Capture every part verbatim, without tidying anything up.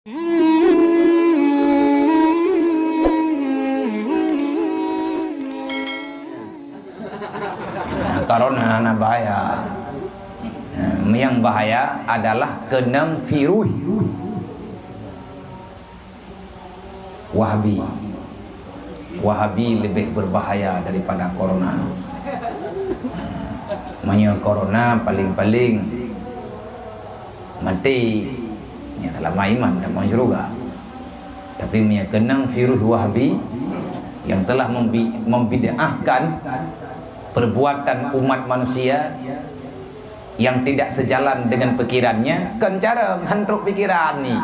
Corona na bahaya. Nyang bahaya adalah keunong virus Wahabi. Wahabi lebih berbahaya daripada corona. Meunyoe corona paling-paling maté, nyang teulama iman dan masuk syurga. Tapi meunyoe keunong virus Wahabi yang telah membi-, membid'ahkan perbuatan umat manusia yang tidak sejalan dengan pikirannya, kon cara hantrok pikiran ni.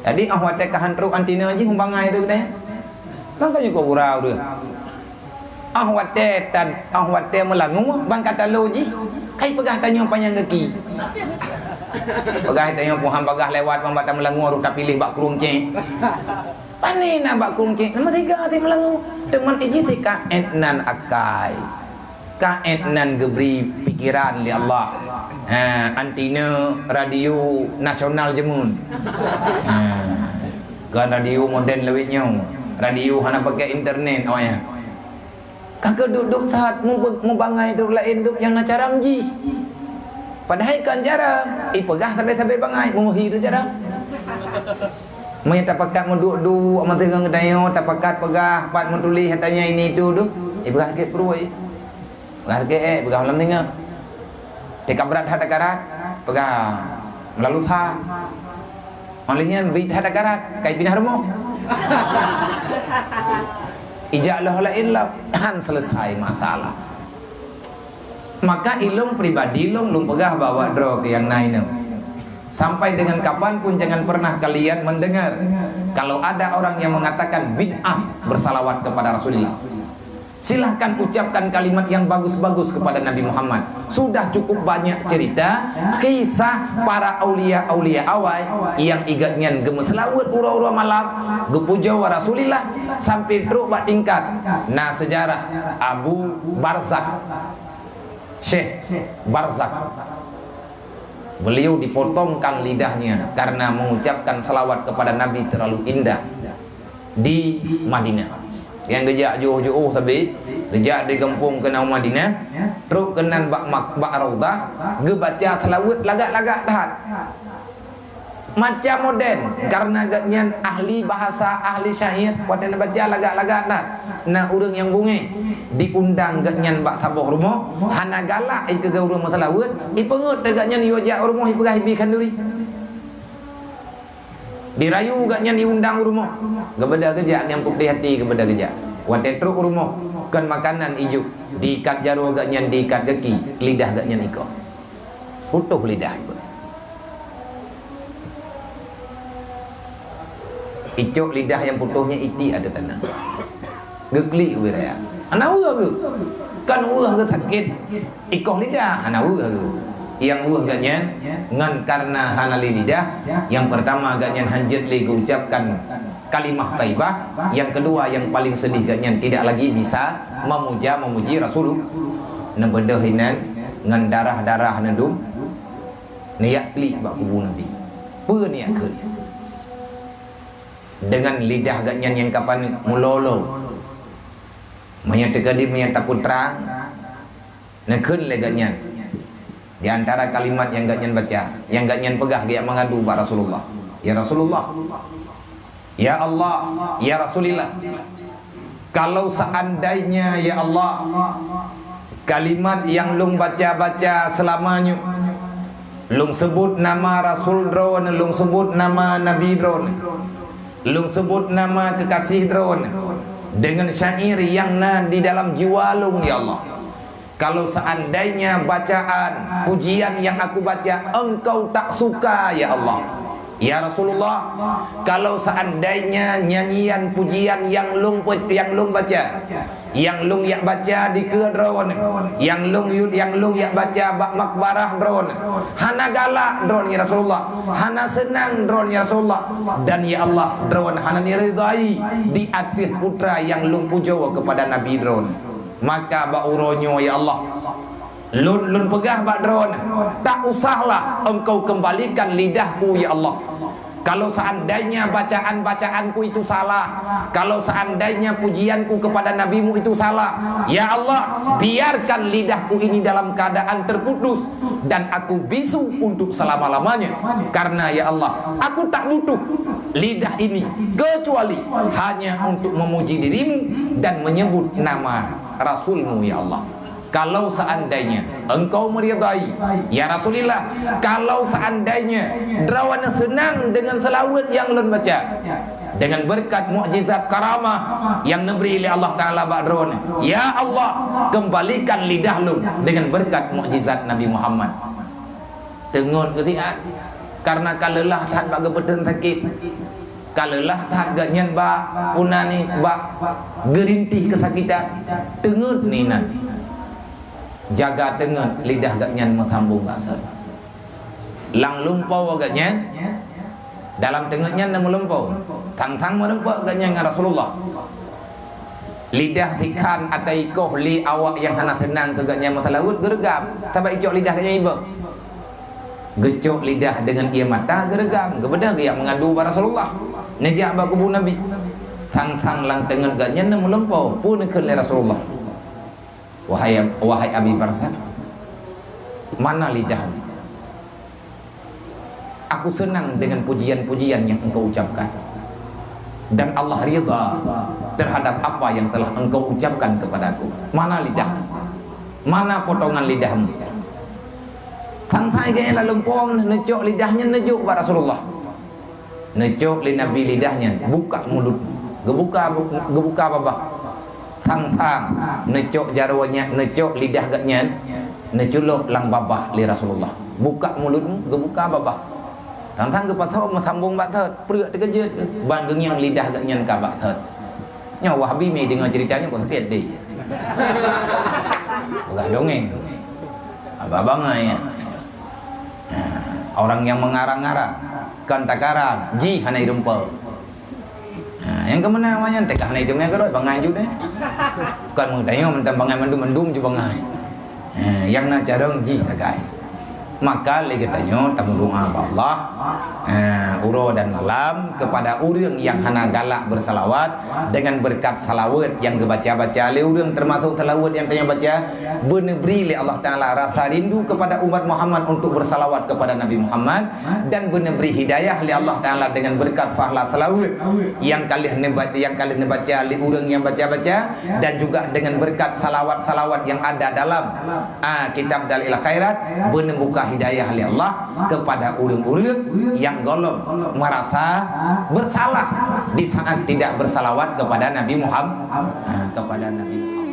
Jadi, ah watèe ka hantrok anti-Na jih, bangai tu deh. Kan ka jukok gurau tu. Ah watèe tad-, ah watèe meulangue, ban ka talo jih, kai peugah tanyoe panyang gaki. Peugah tanyoe puhan bagah lewat, ban bak tameulangue, roh tapiléh bak krueng cék. Pane na bak krueng cék, nama tiga ti meulangue. Teuma ijih ti ka ék nan akai. Ka ék nan geubri pikiran lé Allah. Ha, anti-Na radio nasional jameun. Ha. Kon radio moden lawét nyoe. Radio hana pakai internet awaknyan. Ka keuduek-duek that mu-, mubangai droe laén duek nyang na carông jih. Padahai kon carông, ipeugah sabe-sabe bangai, meuhi tu carông. Meunyo tapakat meuduek-duek, meuteungoh geutanyoe, tapakat peugah, pat meutuléh, katanya ini itu tu, ipeugah sakét pruet. Peugah sakét, eh, peugah malam teungoh. Teuka brat that takarat, peugah meulalu that. Óh lheueh nyan bit that takarat, kai pinah rumoh. Ijak lheueh laén lom, han selesai masalah. Maka ilông pribadi lông lôn peugah bak awak droe keu nyang na inong. Sampai dengan kapan pun jangan pernah kalian mendengar kalau ada orang yang mengatakan bid'ah bersalawat kepada Rasulullah. Silahkan ucapkan kalimat yang bagus-bagus kepada Nabi Muhammad. Sudah cukup banyak cerita kisah para aulia-aulia awai yang igat nyan geumeuseulaweuet uroe-uroe malam, geupujoe Rasulullah sampai trok bak tingkat na sejarah Abu Barzak. Syekh Barzak. Beliau dipotongkan lidahnya karena mengucapkan salawat kepada Nabi terlalu indah di Madinah. Nyang geujak jiôh-jiôh sabé, geujak di gampông keunoe Madinah, trok keunan bak mak-, bak Raudhah, geubaca salaweuet lagak-lagak that. Macam modern, karena gobnyan ahli bahasa, ahli syair, watèe neubaca lagak-lagak that. Na ureueng nyang beungèh, diundang gobnyan bak saboh rumoh, hana galak ikeue ureueng meuseulaweuet, ipeungeut lé gobnyan yue jak u rumoh ipeugah ibi khanduri. Dirayu gobnyan diundang u rumoh, geubeudôh geujak nyang putéh até geubeudôh geujak. Watèe trok u rumoh, kon makanan ijok, diikat jaroe gobnyan diikat gaki, lidah gobnyan ikoh. Putôh lidah ipeugah. Icok lidah nyang putôh nyan itiek ateueh tanah. Geuklik ubé raya. Hana weueh geuh. Kon weueh geuh sakét. Ikoh lidah hana weueh geuh. Nyang weueh gobnyan ngon karena hana lé lidah. Nyang peurtama gobnyan hanjeuet lé geuucapkan kalimah thaibah. Nyang keudua nyang paléng seudeh gobnyan tidak lagi bisa memuja memuji Rasulullah. Neubeudôh inan ngon darah-darah neudum. Neujak klik bak kubu Nabi. Peue neujak kheun? Deungon lidah gobnyan nyang ka paneuk meulolo. Meunyoe teukeudi meunyoe tapeutrang, neukheun lé gobnyan di antara kalimat nyang gobnyan baca, nyang gobnyan peugah geujak meungadu bak Rasulullah. Ya Rasulullah, ya Allah, ya Rasulillah, kalau seandainya, ya Allah, kalimat nyang lôn baca-baca seulama nyoe, lôn seubut nama Rasul Droeneuh, lôn seubut nama Nabi Droeneuh, lôn seubut nama keukaséh Droeneuh, deungon syair nyang na di dalam jiwa lôn, ya Allah. Kalau seandainya bacaan, pujian yang aku baca, Engkau tak suka, ya Allah. Ya Rasulullah, kalau seandainya nyanyian pujian yang lôn pe-, yang lôn baca, yang lôn yak baca dikeue Droeneuh, yang lôn yu-, yang lôn yak baca bak makbarah Droeneuh, hana galak Droeneuh, ya Rasulullah, hana seunang Droeneuh, ya Rasulullah, dan ya Allah, Droeneuh hana neuridai di ateueh putra yang lôn pujoe keupada Nabi Droeneuh. Maka bak uroe nyoe, ya Allah, lôn, lôn peugah bak Droeneuh, tak usahlah Engkau kembalikan lidahku, ya Allah. Kalau seandainya bacaan-bacaanku itu salah, kalau seandainya pujianku kepada nabimu itu salah, ya Allah, biarkan lidahku ini dalam keadaan terputus dan aku bisu untuk selama-lamanya. Karena, ya Allah, aku tak butuh lidah ini kecuali hanya untuk memuji dirimu dan menyebut nama Rasulmu, ya Allah. Kalau seandainya engkau meridai, ya Rasulullah, kalau seandainya droeneuh seunang dengan seulaweuet nyang lôn baca, dengan beureukat mukjizat karamah nyang neubri lé Allah Taala bak droeneuh, ya Allah, keumbalikan lidah lôn dengan beureukat mukjizat Nabi Muhammad. Teungeut geusiat, karena ka leulah that bak geupeuteun sakét. Ka leulah that geuh nyan bak puna ni, bak geurintih keusakitan. Teungeut ni na. Jaga teungeut lidah geuh nyan meusambong basa. Lam lumpoe geuh nyan, dalam teungeut nyan na meulumpoe. Thang-thang meureumpok geuh nyan ngon Rasulullah. Lidah tikhan ateueh ikoh lé awak nyang hana seunang keu geuh nyan meuseulaweuet geureugam. Sabab icok lidah geuh nyan iba. Geucok lidah deungon ié mata geureugam, geubeudôh geujak meungadu bak Rasulullah. Neujak bak kubu Nabi. Thang-thang lam teungeut geuh nyan na meulumpoe, peue neukheun lé Rasulullah. Wahai, wahai Abi Barzah, mana lidahmu? Aku senang dengan pujian-pujian yang engkau ucapkan. Dan Allah ridha terhadap apa yang telah engkau ucapkan kepadaku. Mana lidahmu? Mana potongan lidahmu? Thang-thang geuh lam lumpoe neucok lidah nyan neujok bak Rasulullah. Neucok lé Nabi lidah nyan, buka mulut. Geubuka, geubuka babah. Thang-thang neucok jaroe nyan, neucok lidah geuh nyan, neuculok lam babah lé Rasulullah. Buka mulut, geubuka babah. Thang-thang geupasoe meusambong bak thot, pruet teukeujot, ban geungieng lidah geuh nyan ka bak thot. Nyoe Wahabi mi deungoe cerita nyoe kok sakét deh. Peugah dongeng. Abang-abang ai. Ha, orang yang mengarang-arang, kan takarang, jih hana irumpa. Ha, nyang keumeunang awak nyan teuka hana item nyan keudroe bangai ju deh. Bukan meutanyoe mantong bangai mandum-mandum ju bangai. Ha, nyang na carông jih tagai. Maka lé geutanyoe tameudoa bak Allah. Ha, uroe dan malam kepada ureuëng nyang hana galak bersalawat dengan berkat salawat nyang geubaca-baca lé ureuëng, termasuk salawat nyang tanyoe baca, beuneubri lé Allah Taala rasa rindu kepada umat Muhammad untuk bersalawat kepada Nabi Muhammad, dan beuneubri hidayah lé Allah Taala dengan berkat fahla salawat nyang ka lheueh neuba-, nyang ka lheueh neubaca lé ureuëng nyang baca-baca, dan juga dengan berkat salawat-salawat yang ada dalam, ah, kitab Dalail Khairat, beuneubri hidayah lé Allah kepada ureuëng-ureuëng nyang gohlom merasa bersalah di saat tidak bersalawat kepada Nabi Muhammad, ah, kepada Nabi Muhammad.